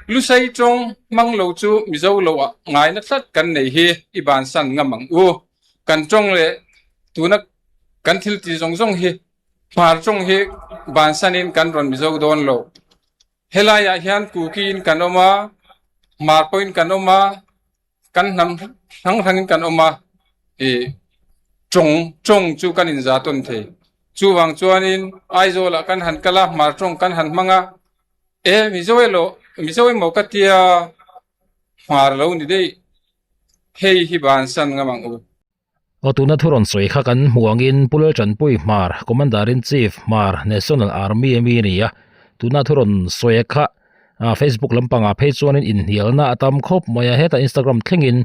Lusei tawng hmang lo chu Mizo lo ah ngaina tlat kan nei hi i bansan ngam ang u. Kan tawng leh tuna kan thil ti zawng zawng hi Hmar tawng hi bansanin kan rawn Mizo dawn lo. Helaiah hian Kuki in kan awm a, Hmar pawhin kan awm a, kan hnam hrang hrangin kan awm a, ih tawng tawng chu kan inza tawn thei. Chuvang chuanin Aizawlah kan han kal a, Hmar tawng kan han hmang a, e Mizo elaw Mizo emaw ka tia Hmar lo ni daih, hei hi bansan ngam ang u. Aw tuna thu rawn sawi kha kan hmuh angin Pu Laltanpui Hmar, Commander-in-Chief Hmar National Army a mi a ni a, tuna thu rawn sawi kha Facebook lampangah phei chuanin inhnialna a tam khawp mai a, hetah Instagram thlengin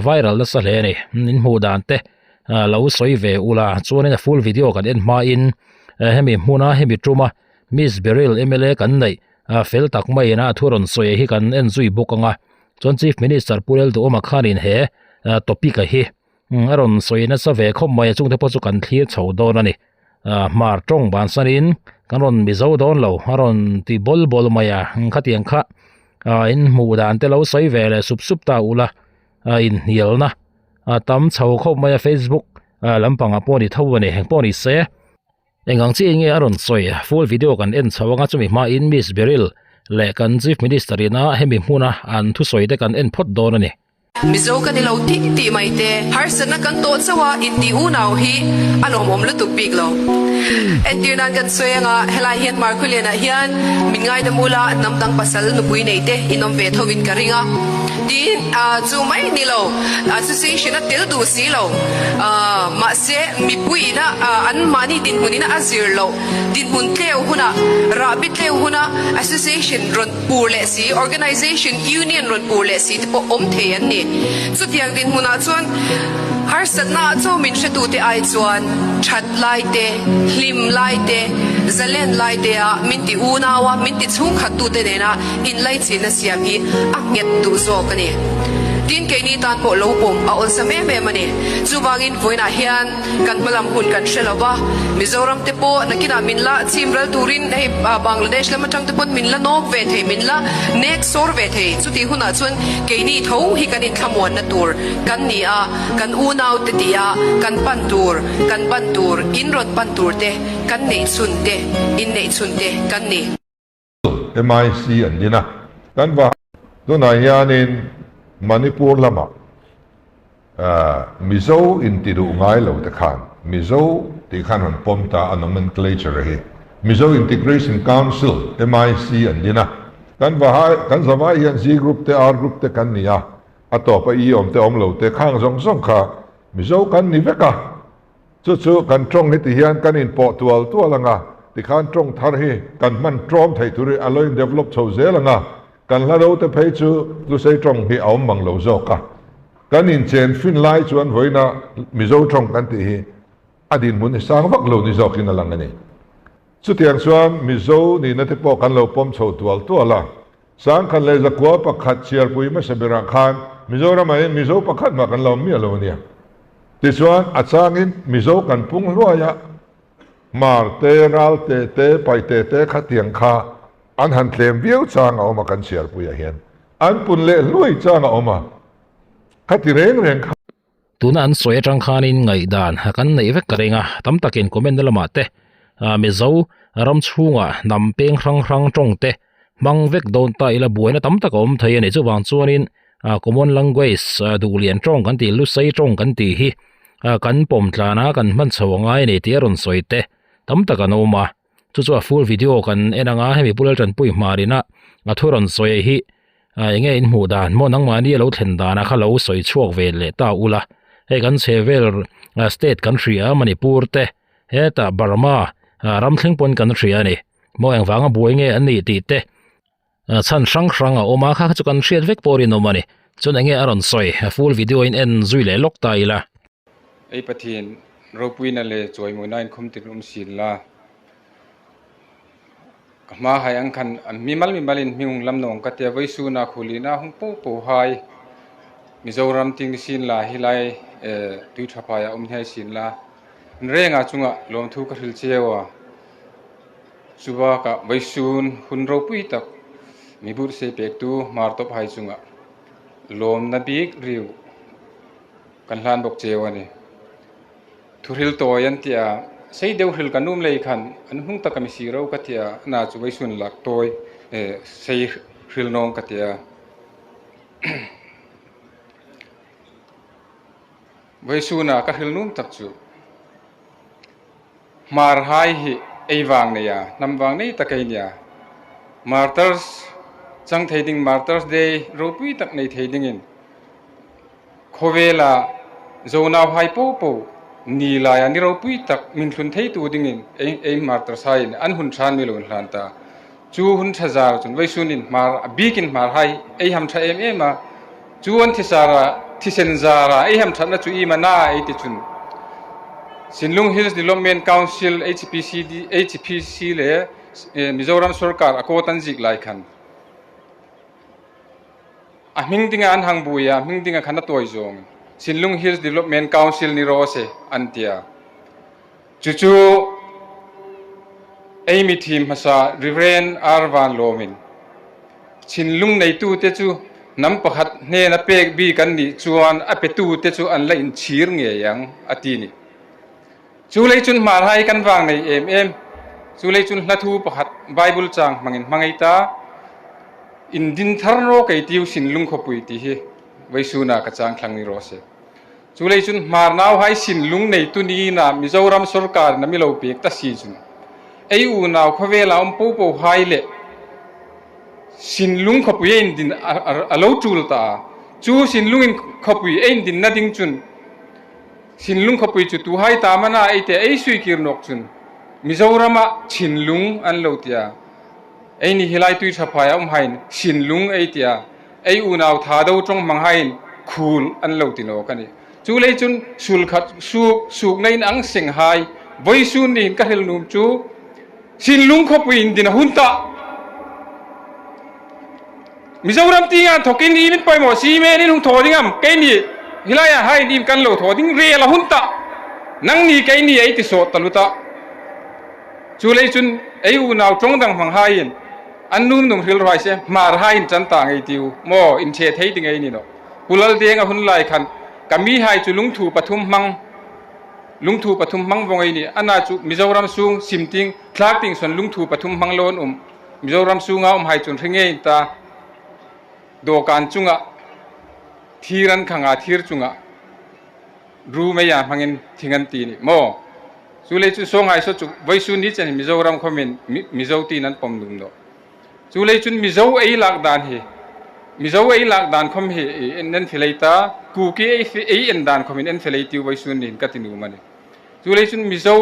viral nasa hle a ni. In hmuh dan te lo sawi ve ula chuanin a full video kan en hmain hemi hmuna hemi tuma Miss Beryl mla kan neih fel tak maiin a thu rawn sawi hi kan en zui bawk ang a. Chuan Chief Minister Pu Lalduhawma khanin he topic a hi a rawn sawi nasa ve khawp mai a, chungte pawh chu kan thlir chho dawn a ni. Hmar tawng bansanin kan rawn mizo dawn lo a rawn ti bawl bawl mai a, khatiang kha in hmuh dan te lo sawi ve leh sup sup ta ula inhnialna a tam chho khawp mai a Facebook lampangah pawh a ni tho a ni, engpawh ni se. Eng ang chiah nge a rawn sawi? Full video kan en chho anga chumi hmain Miss Beryl leh kan Chief Minister ina hemi hmuna an thusawi te kan en phawt dawn a ni. Mizo ka ni lo tih tih mai te, harsatna kan tawh chauh a inti unau hi a lawmawm lutuk bik lo. Entir nan kan sawi anga helai hian Markhulianah hian min ngaidam ula hnam dang pasal nupui nei te in awm ve tho in ka ring a. Tin, chu mai ni lo, association a tel duh si lo. Mahse, mipuiina an mahni dinhmunina a zir loh dinhmun tleu huna, rahbi tleu huna association rawn pur leh si, organization, union rawn pur leh si te pawh awm thei an ni. Chutiang dinhmunah chuan harsatna ah chaw min hretute ai chuan that lai te, hlim lai te, zalen lai te ah min ti unau a, min ti chhungkhattute nena inlaichinna siam hi a nghet duh zawk a ni. Tin, keini tan pawh lo pawm a awlsam em em a ni. Chuvangin vawiinah hian kan hmalam hun kan hre lo va, Mizoram te pawh nakinah min la chim ral turin hei Bangladesh lam atang te pawn min la nawk ve thei, min la nek sawr ve thei. Chutih hunah chuan keini tho hi kan inthlamuanna tur kan ni a, kan unau te tia kan pan tur, kan ban tur, in rawn pan tur te kan neih chhun te, inneih chhun te kan ni. MIC an din a. Kan va tunah hianin Manipur lamah Mizo inti duh ngai lo te khan Mizo tih khan rawn pawm ta a nomenclature hi Mizo Integration Council, MIC, an din a. Kan va kan zavai hian Z group te R group te kan ni a, a tawpa I awm te awm lo te khang zawng zawng kha Mizo kan ni vek a. Chu chu kan tawng hi ti hian kan inpawh tual tual ang a, tikhan tawng thar hi kan hman tlawm theih tur hi a lo in develop chho zel ang a, kan hla ro te phei chu Lusei tawng hi a awm mang lo zawk a. Kan inchen fin lai chuan vawiina Mizo tawng kan tih hi a dinhmun hi sang vak lo ni zawkin a lang a ni. Chutiang chuan Mizo nihna te pawh kan lo pawm chho tual tual a, Sangkhat leh zakua pakhat chhiarpui hmasa berah khan Mizoramah hian Mizo pakhat mah kan lo awm miah lo a nia. Tichuan, a changin Mizo kan pung hluai a, Hmar te, Ralte te, Paite te khatiang kha an han tlem viau chang a awm a kan chhiarpuiah hian. An pun leh hluai chang a awm a, khati reng reng kha. Tuna an sawi atang khanin ngaihdan kan neih vek ka ring a, tam takin comment na lamah te Mizo ram chhungah hnam peng hrang hrang tawng te hmang vek dawn ta ila buaina tam tak a awm thei a ni. Chuvang chuanin common language duhlian tawng kan tih lusei tawng kan tih hi kan pawm tlan a kan hman chho a ngai a ni tih a rawn sawi te tam tak an awm a. Chu chu a full video kan en ang a, hemi Pu Laltanpui hmarina a thu rawn sawi hi eng nge in hmuh dan maw nangmahni a lo thlen danah kha lo sawi chhuak ve leh ta ula, hei kan chhe vel state kan hria a Manipur te hetah Burma ram thleng pawn kan hria a ni maw engvanga buai nge an nih tih te chhan hrang hrang a awm a kha kha chu kan hriat vek pawh rinawm a ni chuan eng nge a rawn sawi a full video in en zui leh lawk ta ila. Ei Pathian ropuina leh chawimawina inkhawm tir awm sin la, ka hma hai ang khan mimal mimal in hming lam nawng ka tia Vaisuna Khulina hung poh poh hai Mizoram ting sin la hi lai tui tha phai ah awm hiai sin la renga chungah lawmthu ka hril cheu a chubakah Vaisun hun ropui tak. Mi burh sei pektu Hmar tawp hai chungah lawmna bik riu kan hlan bawk cheu a ni. Thuhril tawi an tia, sei deuh hril kan um lei khan an hnung taka mi si ro ka tia, na chu veisun lak tawi sei hril nawng ka tia. Veisuna ka hril num tak chu Hmar hai hi ei vang nei a, hnam vang nei tak ei nia. Martyrs chang thei ding Martyrs Day ropui tak nei thei dingin Khawvela Zonau hai po po ni laia ni ropui tak min thlun thei tu dingin ei ei Martyrs haiin an hun than mi lo in hlan ta. Chu hun tha zar chun Vaisunin Hmar a bikin Hmar hai ei ham tha em em a, chu an thisara thisen zara ei ham thatna chu ima na ei ti chun Sinlung Hills Development Council HPCD HPC le Mizoram Sorkar a kawt an zik lai khan a hming dinga an hang bui a hming dinga khan a tuai zawng Sinlung Hills Development Council ni rawh se an tia. Chu chu ei mi thim hmasa Rev. R. Van Lawmin thinlung neitute chu hnam pakhat hnena pek bik an nih chuan a petute chu an la inchhir ngei ang a ti ni. Chu lei chun hmarhai kan vang nei em em. Chu lei chun hla thu pakhat Bible chang hmangin hmangei ta in din thar naw kei tiu sinlung khawpui tih hi Vaisuna ka chang thlang ni rawh se. Chu lei cun Hmar nau hai sinlung neitu ni na Mizoram sorkar in a mi lo pek ta si cun ei unau khawvel ah um popo hai le sinlung khawpui a in din a lo tul ta a. Cu sinlung in khawpui a in din na ding cun sinlung khawpui cu tu hai ta mana ei te ei sui kir nok cun Mizoram ah chinlung an lo tia ei ni hi lai tui tha phai a um hain sinlung ei tia ei unau tha do tong mang hain khul an lo ti no ka ni chu lei chun sul khat suk suk na in ang sing hai voi sun ni ka hril num chu sinlung khawpui in din a hun ta Mizoram ti nga thokin i min pawimawh si men in hung thaw ding am kei ni hilai ah hai nim kan lo thaw ding rel a hun ta nang ni kei ni ei ti sawh taluta chu lei chun ei unau tong dang hmang hai in An num nung hril ruai se hmar hai in chan ta ngei tiu maw in the thei ti ngei ni no. Pulal deng a hun lai khan ka mi hai chu lungthu pathum hmang lungthu pathum hmang vongei ni ana chu Mizoram sung simting thlak ting son lungthu pathum hmang lon um Mizoram sunga um hai chun hringei in ta dawhkan chunga thir an khanga thir chunga ru mei ah hmangin thing an ti ni maw cu lei cu sawnghai so cu voisu ni chan Mizoram khomin Mizo tin an pom dum do cu lei cun Mizo ei lak dan hi Mizo ei lak dan khom hi en felei ta kuki ei ei en dan khomin en felei tiu voisu nin ka tinu mani cu lei cun Mizo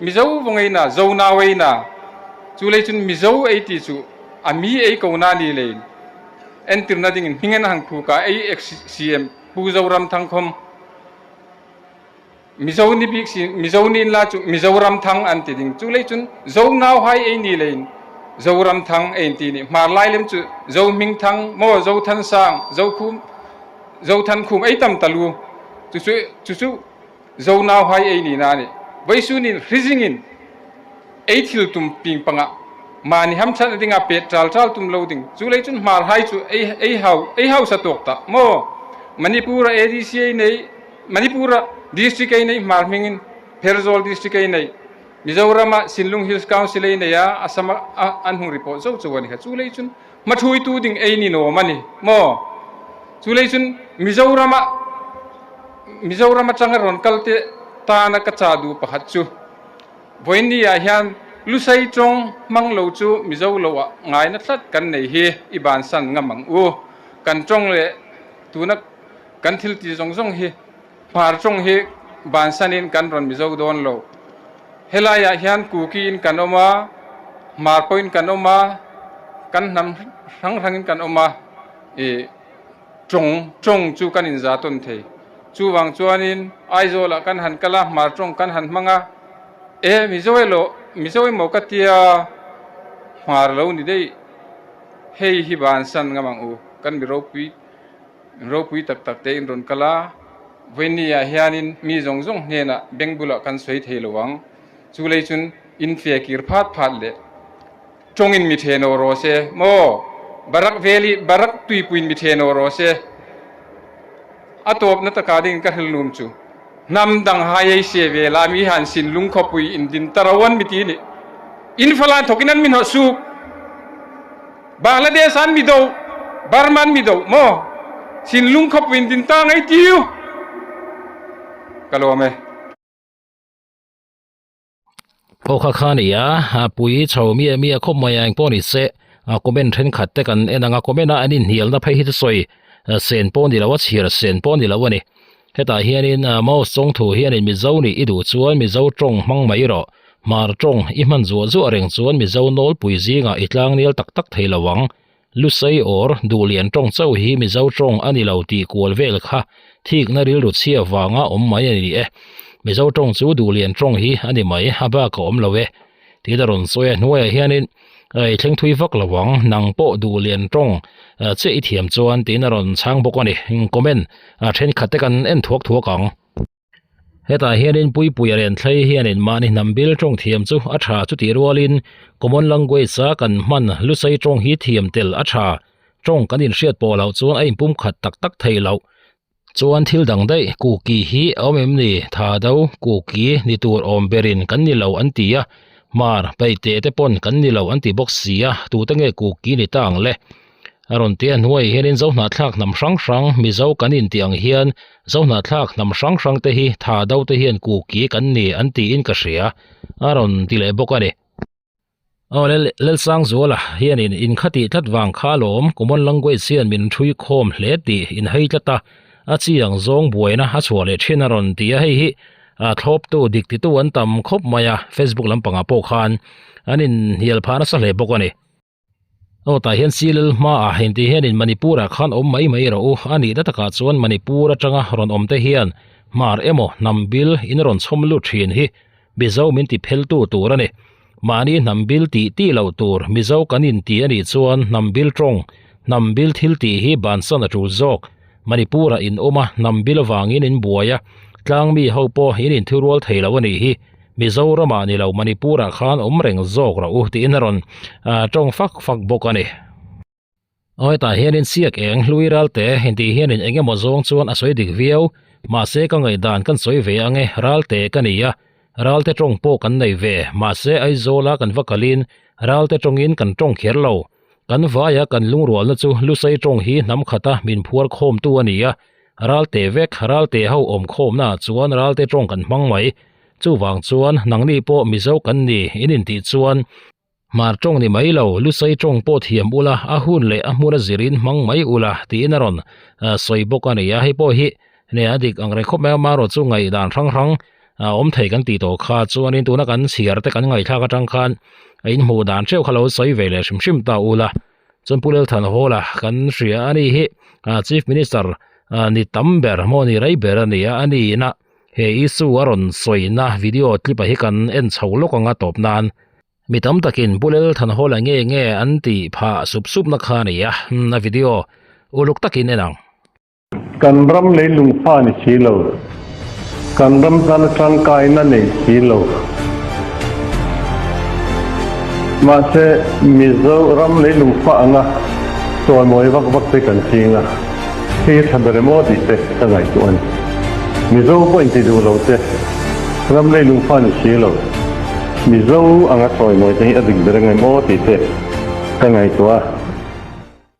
Mizo vongei na zo nawei na cu lei cun Mizo ei ti cu ami ei ko na ni lein entir na ding in hingen hang khu ka ei XCM Pu Zoram Thang Khom Mizo ni bik si Mizo ni la chu Mizoram Thang an ti ding chu lei chun Zo nau hai ei ni lein Zoram Thang ein ti ni Hmar lai lem chu Zo Hming Thang mo Zo Than Sang Zo Khum Zo Than Khum ei tam talu chu chu chu chu Zo nau hai ei ni na ni Vaisu nin hrizing in ei thil tum ping panga mani ham chan dinga pet tral tral tum lo ding chu lei chun hmar hai chu ei ei hau ei hau sa tok ta mo Manipur ADC ei nei Manipur district ei nei hmar hmingin Pherzawl district ei nei Mizoram a Sinlung Hills Council ei nei a Assam an hung report zo chu ani kha chu lei chun mathui tu ding ei ni no mani mo chu lei chun Mizoram a Mizoram atanga rawn kal te tana ka cha du pakhat chu Vawiin ah hian Lusei tawng hmang lo chu Mizo lo ah ngaina tlat kan nei hi i bansan ngam ang u. Kan tawng leh tuna kan thil ti zawng zawng hi Hmar tawng hi bansan in kan rawn Mizo dawn lo. Helai ah hian Kuki in kan awm a, Hmar pawh in kan awm a, kan hnam hrang hrang in kan awm a, i tawng tawng chu kan inza tawn thei. Chuvang chuanin Aizawlah kan han kal a, Hmar tawng kan han hmang a, E Mizo elaw, Mizo emaw ka tia Hmar lo ni daih, hei hi bansan ngam ang u, kan mi ropui ropui tak tak te in rawn kal a, vawiin ah hianin mi zawng zawng hnenah beng bulah kan sawi thei lo ang, chu lei chun in fe kir phat phat leh. Tawngin mi then aw rawh se maw? Barak Valley, Barak tuipuiin mi then aw rawh se. A tawpna taka ding ka hrilnum chu hnam dang hai ei se ve la mi han sin lung khawpui in din ta ro an mi ti ni. In falan thawkin an mi hnawh suk. Bangladesh an mi do, Burma an mi do maw? Sin lung khawpui in din ta ngei tiu. Ka lawm e. Aw kha kha ni a, a pui chho mi a mi a khawp mai a engpawh ni se a comment thenkhat te kan en ang a comment a an inhnialna phei hi chu sawi sen pawh ni lo a chhiar sen pawh ni lo a ni hetah hianin mouse chawng thu hianin mizo nih i duh chuan mizo tawng hmang mai rawh hmar tawng i hman zuah zuah reng chuan mizo nawlpui zingah i tlangnel tak tak thei lo ang Lusei awr duhlian tawng chauh hi Mizo tawng a ni lo tih kual vel kha thikna rilru chhia vanga awm mai a ni e. Mizo tawng chu duhlian tawng hi a ni mai, a bak a awm lo e. Tiin a rawn sawi a, hnuaiah hianin i thleng thui vak lo ang, nang pawh duhlian tawng chiah i thiam chuan tiin a rawn chhang bawk a ni. Comment thenkhat te kan en thuak thuak ang. Hetah hianin Puipuia Renthlei hianin mahni hnam bil tawng thiam chu a tha chutih rualin common language a kan hman Lusei tawng hi thiam tel a tha. Tawng kan inhriat pawh loh chuan a inpum khat tak tak thei loh. Chuan thil dang daih Kuki hi a awm em ni? Tha do Kuki ni tur awm berin kan ni lo an ti a, Hmar, Paihte te pawn kan ni lo an ti bawk si a, tute nge Kuki ni ta ang le? A rawn ti a, hnuaiah hianin Zohnahthlak hnam hrang hrang, Mizo kan intih ang hian Zohnahthlak hnam hrang hrang te hi tha do te hian kuki kan ni an tiin ka hria, a rawn ti leh bawk a ni. Aw le, Lelsangzuala hianin inkhatih tlat vang kha alawm, common language hian min hrui khawm hle tih inhei tlat a, a chi ang zawng buaina a chhuah leh thin a rawn ti a, hei hi thlawptu dik titu an tam khawp mai a, Facebook lampangah pawh khan an inhnial phah nasa hle bawk a ni. Aw tah hian Silel hmaah heng ti hianin Manipur ah khan awm mai mai rawh u a nihna takah chuan Manipur atanga rawn awm te hian hmar emaw hnam bil in rawn chhawm lut thin hi Mizo min ti phel tu tur a ni. Mahni hnam bil tih tih loh tur Mizo kan in ti a nih chuan hnam bil tawng, hnam bil thil tih hi bansan a tul zawk. Manipur ah in awm a hnam bil avangin in buai a, tlang mi ho pawh in inthurual thei lo a nih hi. Mizoramah ni lo Manipurah khan awm reng zawk rawh u tiin a rawn tawng fak fak bawk a ni. Aw hetah hianin siak eng hlui ralte intih hianin eng emaw zawng chuan a sawi dik viau, mahse ka ngaihdan kan sawi ve ang e, ralte ka ni a, ralte tawng pawh kan nei ve, mahse Aizawla kan va kalin ralte tawngin kan tawng kher lo, kan vaia kan lungrualna chu Lusei tawng hi hnam khata min phuar khawmtu a ni a, ralte vek, ralte ho awm khawmnaah chuan ralte tawng kan hmang mai. Chuvang chuan nangni pawh Mizo kan ni in intih chuan Hmar tawng ni mai lo, Lusei tawng pawh thiam ula, a hun leh a hmun a zirin hmang mai ula tiin a rawn sawi bawk a ni a. Hei pawh hi ne a dik ang reng khawp mai a, amaherawh chu ngaihdan hrang hrang a awm thei kan tih tawh kha chuanin tuna kan chhiar te kan ngaihthlak atang khan a inhmuh dan theuh kha lo sawi ve leh hrim hrim ta ula. Chuan Pu Lalthanhawla kan hria a ni hi Chief Minister ni tam ber maw ni rei ber a ni a, a nihna He issue a rawn sawina video clip-a hi kan en chho lawk anga tawp nan mi tam takin Pu Lel Thanhawla nge nge an tih phah sup sup na kha a ni a, a video uluk takin en ang. Kan ram leilung fa ni si lo, kan ram tana tangkaina nei si lo. Mahse, Mizo ram leilung fa anga chawimawi vak vak te kan ching a. Hei hi tha ber em aw tih te ka ngaihtuah a ni. Mizo pawh inti duh lo te, ram leilung fa ni si lo, Mizo anga chawimawi te hi a dik ber ang em aw tih te ka ngaihtuah a.